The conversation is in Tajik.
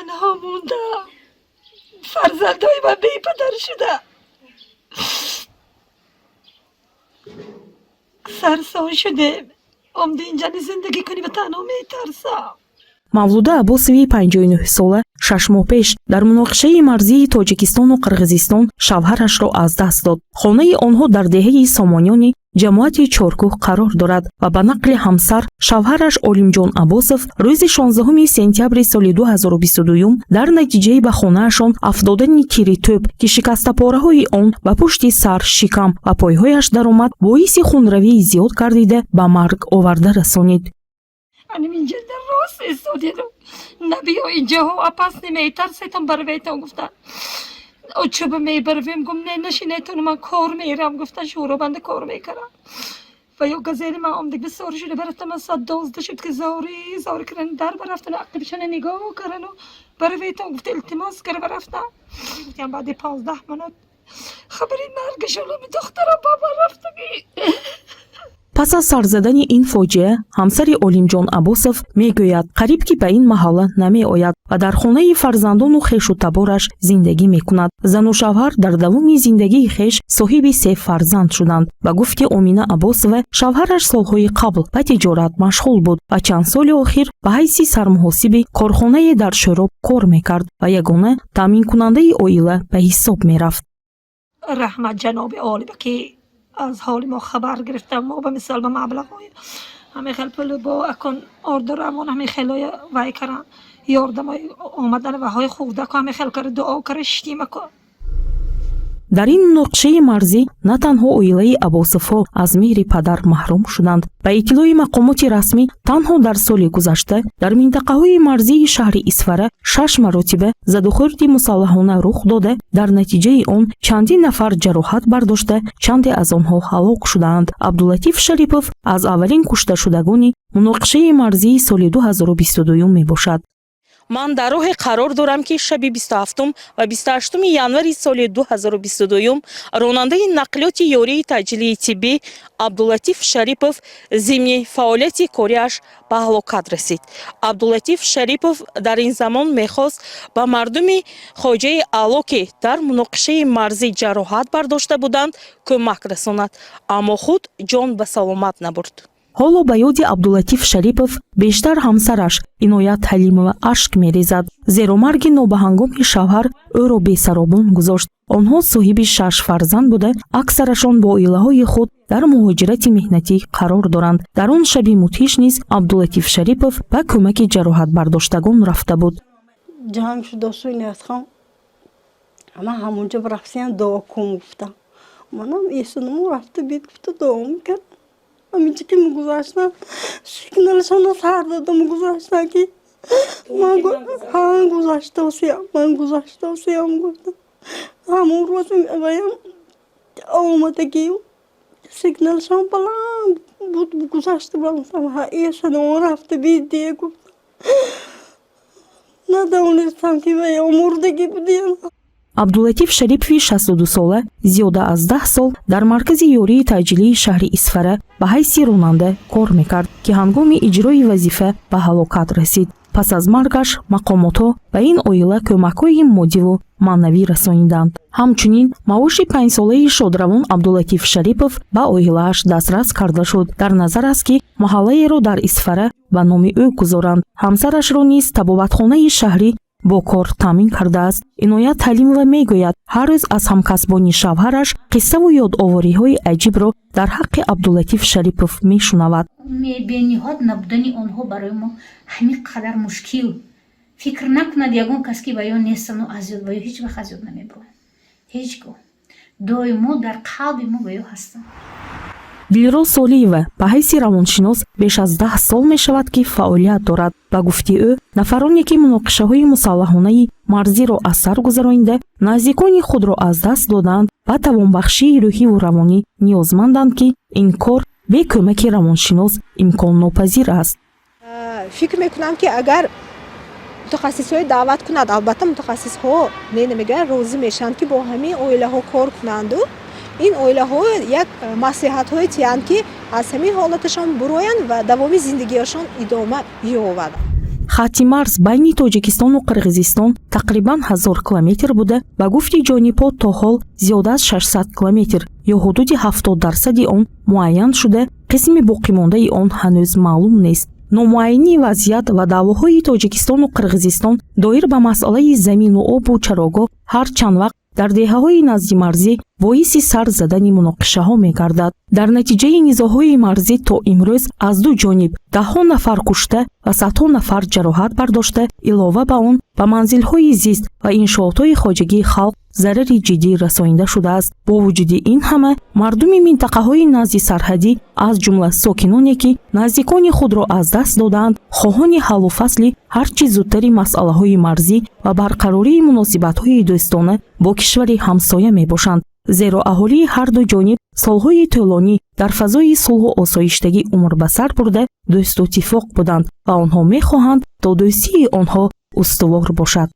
Танҳо мондам, фарзандои ман бепадар шуда. Сарсон шудем, омди инҷа зиндагӣ кунӣ ва танҳо метарсам. Мавлуда Аббосови 59-сола 6 моҳ пеш дар муноқишаи марзии Тоҷикистону Қирғизистон шавҳарашро аз даст дод. Хонаи онҳо дар деҳаи Сомониёни ҷамоати Чоркӯҳ қарор дорад ва ба нақли ҳамсар, шавҳараш Олимҷон Аббосов рӯзи 16 сентябри соли 2022 дар натиҷаи ба хонаашон афтодани тири тӯб, ки шикастапораҳои он ба пушти сар, шикам ва пойҳояш даромад, боиси хунравии зиёд гардида, ба марг оварда расонид. Анам инҷа дар рост истодедум, набиё, инҷаҳо опасный, метарсетон, барветон гуфтан. Очуба мебарвем, гум не, нашинетон, ман кор мерам, гуфтан, шӯробанда кор мекардам. Ва ё газели ман омдик бисёр шуда барафтам, ман 112 шуд, ки зори зори кардан, дар барафтан, ақибшана нигоҳ кардану барветон гуфта, илтимос кара барафтам. Гуфтам, баъди 15 минут хабари маргашон духтарам баба рафтагӣ. Пас аз сар задани ин фоҷиа ҳамсари Олимҷон Аббосов мегӯяд, қариб ки ба ин маҳалла намеояд ва дар хонаи фарзандону хешу табораш зиндагӣ мекунад. Зану шавҳар дар давоми зиндагии хеш соҳиби се фарзанд шуданд. Ба гуфти Омина Аббосова, шавҳараш солҳои қабл ба тиҷорат машғул буд ва чанд соли охир ба ҳайси сармуҳосиби корхонае дар Шӯроб кор мекард ва ягона таъминкунандаи оила ба ҳисоб мерафт. Раҳмат ҷаноби олӣ, ки аз ҳоли мо хабар гирифтам. Мо ба мисол ба маблағҳои ҳамин хел пулу бо акун орду равон ҳамин хелоя вай каран, ёрдамои омадан ваҳои хурдаку ҳамин хел кара, дуо кара шиштим аку. Дар ин муноқишаи марзӣ на танҳо оилаи Аббосовҳо аз меҳри падар маҳрум шуданд. Ба иттилои мақомоти расмӣ, танҳо дар соли гузашта дар минтақаҳои марзии шаҳри Исфара шаш маротиба задухӯрди мусаллаҳона рух дода, дар натиҷаи он чандин нафар ҷароҳат бардошта, чанде аз онҳо ҳалок шудаанд. Абдулатиф Шарипов аз аввалин кушташудагони муноқишаи марзии соли 2022 мебошад. Ман дар роҳе қарор дорам, ки шаби 27 ва 28 январи соли 2022 ронандаи нақлиёти ёрии таъҷилии тиббӣ Абдулатиф Шарипов зимни фаъолияти кориаш ба ҳалокат расид. Абдулатиф Шарипов дар ин замон мехост ба мардуми Хоҷаи Аъло, ки дар муноқишаи марзӣ ҷароҳат бардошта буданд, кӯмак расонад, аммо худ ҷон ба саломат набурд. Ҳоло ба ёди Абдулатиф Шарипов бештар ҳамсараш Иноят Ҳалимова ашк мерезад, зеро марги нобаҳангоми шавҳар ӯро бесаробон гузошт. Онҳо соҳиби шаш фарзанд буда, аксарашон бо оилаҳои худ дар муҳоҷирати меҳнатӣ қарор доранд. Дар он шаби мудҳиш низ Абдулатиф Шарипов ба кӯмаки ҷароҳатбардоштагон рафта буд. Ҷанг шудосу, Иноятхон, ман ҳамонҷо рафтиям, дуо кун гуфтам. Манам эсунуму рафта бит гуфта, дуо мекардам. Ҳаминҷо ки мегузаштам, сигналшона сар додам, гузаштам, ки ман ҳа гузаштосиям, ман гузаштосиям гуфтам. Ҳамон рӯз ваям омадагию сигналшон баланд буд, гузашта будам. Ҳа, эсунуму рафта бит дия гуфтам. Надонистам, ки вая мурдагӣ будиям. Абдулатиф Шарипови 62-сола зиёда аз 10 сол дар маркази ёрии таъҷилии шаҳри Исфара ба ҳайси ронанда кор мекард, ки ҳангоми иҷрои вазифа ба ҳалокат расид. Пас аз маргаш мақомотҳо ба ин оила кӯмакҳои моддиву маънавӣ расониданд. Ҳамчунин маоши панҷсолаи шодравон Абдулатиф Шарипов ба оилааш дастрас карда шуд. Дар назар аст, ки маҳаллаеро дар Исфара ба номи ӯ гузоранд. Ҳамсарашро низ табобатхонаи шаҳрӣ бо кор таъмин кардааст. Иноят Ҳалимова мегӯяд, ҳар рӯз аз ҳамкасбони шавҳараш қиссаву ёдовориҳои аҷибро дар ҳаққи Абдулатиф Шарипов мешунавад. Бениҳоят набудани онҳо барои мо ҳамин қадар мушкил. Фикр накунад ягон кас, ки ба ё нестану аз ёд, ба ё ҳеҷ вақт аз ёд намебуранд, ҳеҷ гоҳ. Доимо дар қалби мо ба ё ҳастанд. Дилроз Солиева ба ҳайси равоншинос беш аз 10 сол мешавад, ки фаъолият дорад. Ба гуфти ӯ, нафароне ки муноқишаҳои мусаллаҳонаи марзиро аз сар гузаронида, наздикони худро аз даст додаанд, ба тавонбахшии рӯҳиву равонӣ ниёзманданд, ки ин кор бе кӯмаки равоншинос имконнопазир аст. Фикр мекунам, ки агар мутахассисҳои даъват кунад, албатта, мутахассисҳо не намегӯянд, розӣ мешаванд, ки бо ҳамин оилаҳо кор кунанду ин оилаҳо як маслиҳатҳое тиҳанд, ки аз ҳамин ҳолаташон буроянд ва давоми зиндагиашон идома ёбад. Хатти марз байни Тоҷикистону Қирғизистон тақрибан 1000 километр буда, ба гуфти ҷонибҳо, то ҳол зиёда аз 600 километр ё ҳудуди 70 дарсади он муайян шуда, қисми боқимондаи он ҳанӯз маълум нест. Номуайянии вазъият ва даъвоҳои Тоҷикистону Қирғизистон доир ба масъалаи замину обу чарогоҳ ҳар чанд вақт дар деҳаҳои наздимарзӣ боиси сар задани муноқишаҳо мегардад. Дар натиҷаи низоъҳои марзӣ то имрӯз аз ду ҷониб даҳҳо нафар кушта ва садҳо нафар ҷароҳат бардошта, илова ба он, ба манзилҳои зист ва иншоотҳои хоҷагии халқ зарари ҷиддӣ расонида шудааст. Бо вуҷуди ин ҳама, мардуми минтақаҳои назди сарҳадӣ, аз ҷумла сокиноне, ки наздикони худро аз даст додаанд, хоҳони ҳаллу фасли ҳар чӣ зудтари масъалаҳои марзӣ ва барқарории муносибатҳои дӯстона бо кишвари ҳамсоя мебошанд, зеро аҳолии ҳарду ҷониб солҳои тӯлонӣ дар фазои сулҳу осоиштагӣ умр ба сар бурда, дӯсту тифоқ буданд ва онҳо мехоҳанд, то дӯстии онҳо устувор бошад.